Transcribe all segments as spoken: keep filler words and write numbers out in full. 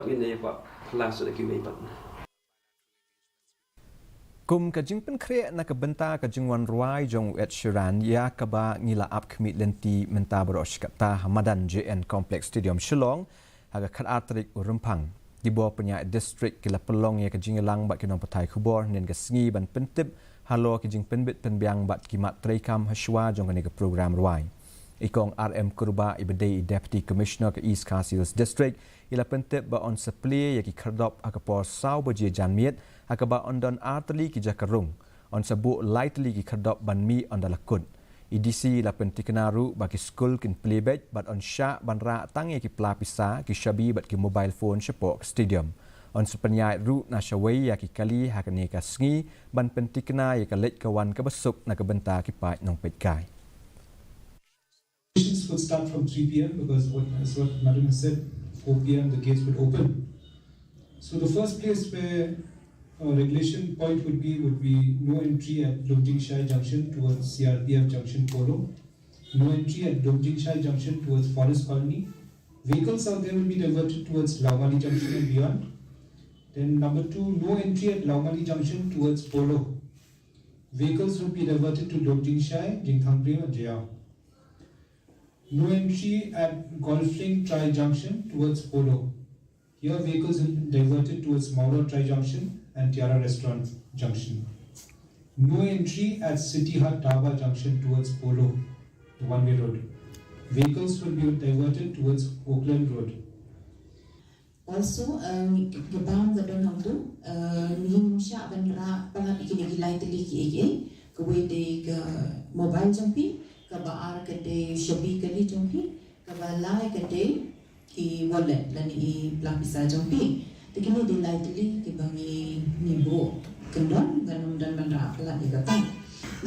Ngin ïa kwah phylla shuh da kiwei pat. Kum ka jingpynkhreh na ka bynta ka jingwan rwai jong u Ed Sheeran, ïa kaba ngi la ap khmih lynti mynta baroh shi katta ha madan J N Complex Stadium Shillong, ha ka khatar tarik u Rymphang. Ki bor pynïaid district ki la pynlong ïa ka jingïalang bad ki nongpathai khubor hynnin ka sngi ban pyntip halor ki jingpynbit pynbiang bad ki mat treikam hashwa jong kane ka program rwai. I Kong R M Kurbah, iba dei i Deputy Commissioner ka East Khasi Hills District, i la pyntip ba yn sa plie ïa ki khyrdop ha ka por saw baje janmiet, ha kaba yn don ar tylli ki jaka rung. Yn sa buh lai tylli ki khyrdop ban mih ynda la kut. I D C i la pyntikna ruh ba ki skul kin plie beit bad yn shah ban rah tang ïa ki pla pisa, ki shabi bad ki mobile phone shapoh ka stadium. Yn sa pynïaid ruh na shawei ïa ki kali ha kane ka sngi ban pyntikna ïa ka leit ka wan kaba suk na ka bynta ki paid nongpeitkai. Patients would start from three p.m. because what, as what Madam has said, four p.m. the gates would open. So the first place where a regulation point would be would be no entry at Lumjingshai Junction towards C R P F Junction Polo, no entry at Lumjingshai Junction towards Forest Colony. Vehicles out there will be diverted towards Laumali Junction and beyond. Then number two, no entry at Laumali Junction towards Polo. Vehicles will be diverted to Lumjingshai, Jingthangpriem and Jaiaw. No entry at Golf Link Tri Junction towards Polo. Here vehicles will be diverted towards Mawroh Tri Junction and Tiara Restaurant Junction. No entry at City Hut Dhaba Junction towards Polo, the one-way road. Vehicles will be diverted towards Oakland Road. Also, uh, ka bam ka don hangtu, uh, ngim shah ban rah palat ïa kine ki lai tylli kiei kiei, kawei dei ka mobile jong phi, kaba ar ka dei shabi kali jong phi, kaba lai ka dei ki wallet lane i pla pisa jong phi. Te kine dei lai tylli kiba ngi ngi buh kyndon, ngam don ban rah palat ïa kata.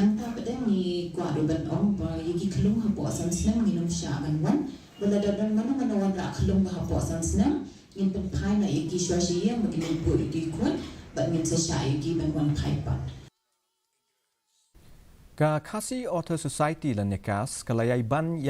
Nangta pat ngi kwah ruh ban ong ba ïa ki khyllung hapoh san snem ngin ym shah ban wan. Ba lada don mano mano wanrah khyllung ba hapoh san snem, ngin pynphai noh ïa ki shuwa shi ïing ba kin ïa buh ïa ki khun, bad ngin sa shah ïa ki ban wan phai pat. Ka Khasi Authors Society lane KAAS ka la ïai ban ïa